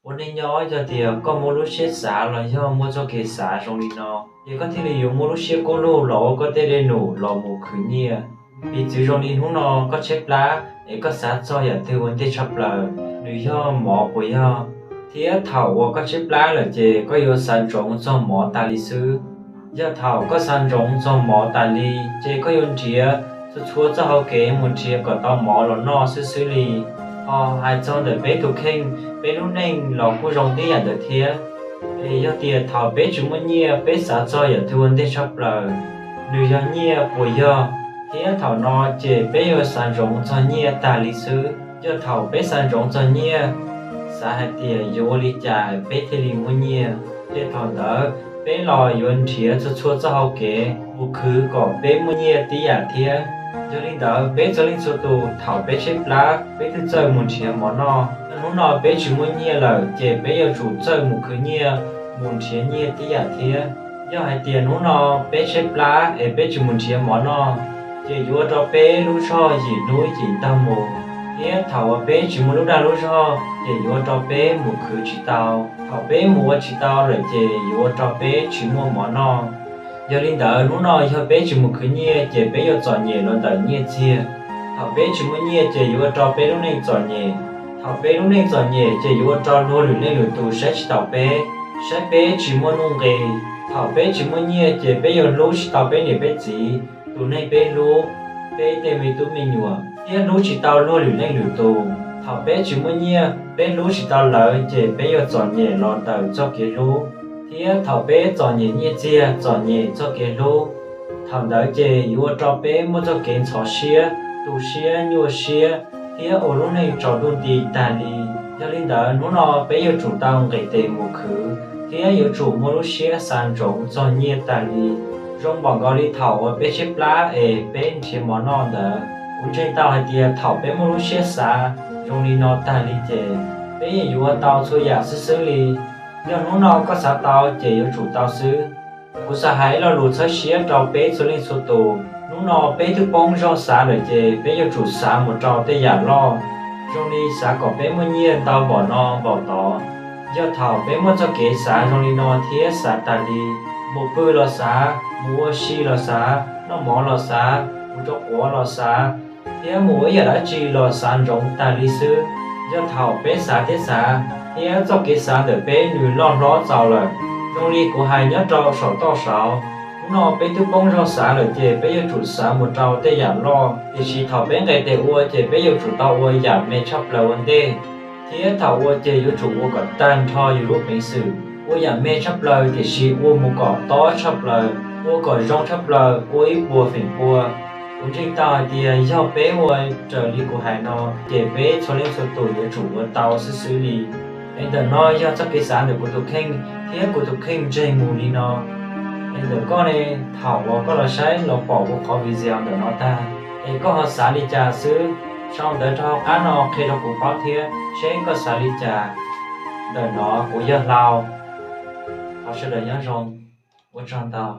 Ua neej nyob yog tias koj muaj lub siab xav los yog muaj txoj kev xav zoo li no, ces koj thiaj li yuav muaj lub siab kub lug los ua koj tej dej num los mus khwv nyiaj. Piv txwv zoo li hnub no koj tshaib plab es koj xav txog yam twg ua ntej tshaj plaws, nws yog mov puas yog? Thiab thaum uas koj tshaib plab lawm ces koj yuav xav ntsoov txog mov tas li xwb. Yog thaum koj xav ntsoov txog mov tas li, ces koj yuav nrhiav txhua txhua txoj hau kev mus nrhiav kom tau mov los noj xwb xwb li. Ho hais txog ntawm peb tus kheej, peb lub neej los kuj zoo tib yam ntawd thiab. Es yog tias thaum peb tsis muaj nyiaj peb xav txog yam twg ua ntej tshaj plaws, nws yog nyiaj puas yog? Thiab thaum no ces peb yuav xav ntsoov txog nyiaj tas li xwb. Yog thaum peb xav ntsoov txog nyiaj, xav hais tias yuav ua li cas peb thiaj li muaj nyiaj, ces thaum ntawd peb los yuav nrhiav txhua txhua txoj hau kev mus khwv kom peb muaj nyiaj tib yam thiab. Yog li ntawd peb txhua leej txhua tus thaum peb tshaib plab peb twb txawj mus nrhiav mov noj. Yog hnub no peb tsis muaj nyiaj lawm ces peb yuav tsum txawj mus khwv nyiaj, mus nrhiav nyiaj tib yam thiab. Yog hais tias hnub no peb tshaib plab es peb tsis mus nrhiav mov noj, ces yuav ua rau peb lub zog yim hnub yim ntaug mus, thiab thaum uas peb tsis muaj lub dag lub zog ces yuav ua rau peb mus khwv tsis tau. Thaum peb mus ua tsis tau lawm ces yuav ua rau peb tsis muaj mov noj. Yog li ntawd hnub no yog peb tsis mus khwv nyiaj ces peb yuav txom nyem los ntawm nyiaj txiag. Thaum peb tsis muaj nyiaj ces yuav ua rau peb lub neej txom nyem. Thaum peb lub neej txom nyem ces yuav ua rau luag lwm leej lwm tus saib tsis taus peb, saib peb tsis muaj nuj nqis. Thaum peb tsis muaj nyiaj ces peb yuav hlub tsis tau peb niam peb txiv, tus neeg peb hlub, peb tej me tub me nyuam, thiab hlub tsis tau luag lwm leej lwm tus. Thaum peb tsis muaj nyiaj, peb hlub tsis tau lawv ces peb yuav txom nyem los ntawm txoj kev hlub. Thiab thaum peb txom nyem nyiaj txiag, txom nyem txoj kev hlub, thaum ntawd ces yuav ua rau peb muaj txoj kev ntxhov siab, tu siab, nyuaj siab, thiab ua lub neej tsaus ntuj nti tag li. Yog li ntawd hnub no peb yuav tsum tau nqis tes mus khwv, thiab yuav tsum muaj lub siab xav ntsoov txog nyiaj tag li. Zoo npaum nkaus li thaum uas peb tshaib plab es peb nrhiav mov noj ntawd, kuv ntseeg tau hais tias thaum peb muaj lub siab xav zoo li no tag li ces peb yeej yuav ua tau txhua yam xwb xwb li. Yog hnub no koj xav tau ces yuav tsum tau xwb. Kuv xav hais ib lo lus txhawb siab rau peb txhua leej txhua tus. Hnub no peb twb poob zog xav lawm ces peb yuav tsum xav mus rau tej yam loj, zoo li xav kom peb muaj nyiaj ntau npaum no npaum tod. Yog thaum peb muaj txoj kev xav zoo li no thiab xav tas li, mus pw los xav, mus ua si los xav, noj mov los xav, mus rau quav los xav, thiab mus ua ib yam dab tsi los xav ntsoov tas li xwb. Yog thaum peb xav thiab xav, thiab txoj kev xav ntawm peb nws loj hlob txaus lawm, zoo li kuv hais nyob rau saum toj saud, hnub no peb twb poob zog xav lawm ces peb yuav tsum xav mus rau tej yam loj. Tiam sis thaum peb nqis tes ua ces peb yuav tsum tau ua yam me tshaj plaws ua ntej, thiab thaum ua ces yuav tsum ua kom tag nrho yus lub peev xwm. Ua yam me tshaj plaws tiam sis ua mus kom tob tshaj plaws, ua kom zoo tshaj plaws, ua ib puas feem pua. Kuv ntseeg tau hais tias yog peb ua raws li kuv hais no, ces peb txhua leej txhua tus yuav tsum ua tau xwb xwb li. Es ntawm no yog txoj kev xav ntawm kuv tus kheej, thiab kuv tus kheej ntseeg mus li no. Es ntawm koj ne, thaum uas koj los saib los pom kuv qhov video ntawm no tag, es koj ho xav li cas xwb? Sau ntawv rau hauv qab no qhia rau kuv paub thiab seb koj xav li cas. Ntawm no kuv yog Hlau. Thov sawv daws nyob zoo. Ua tsaug ntau.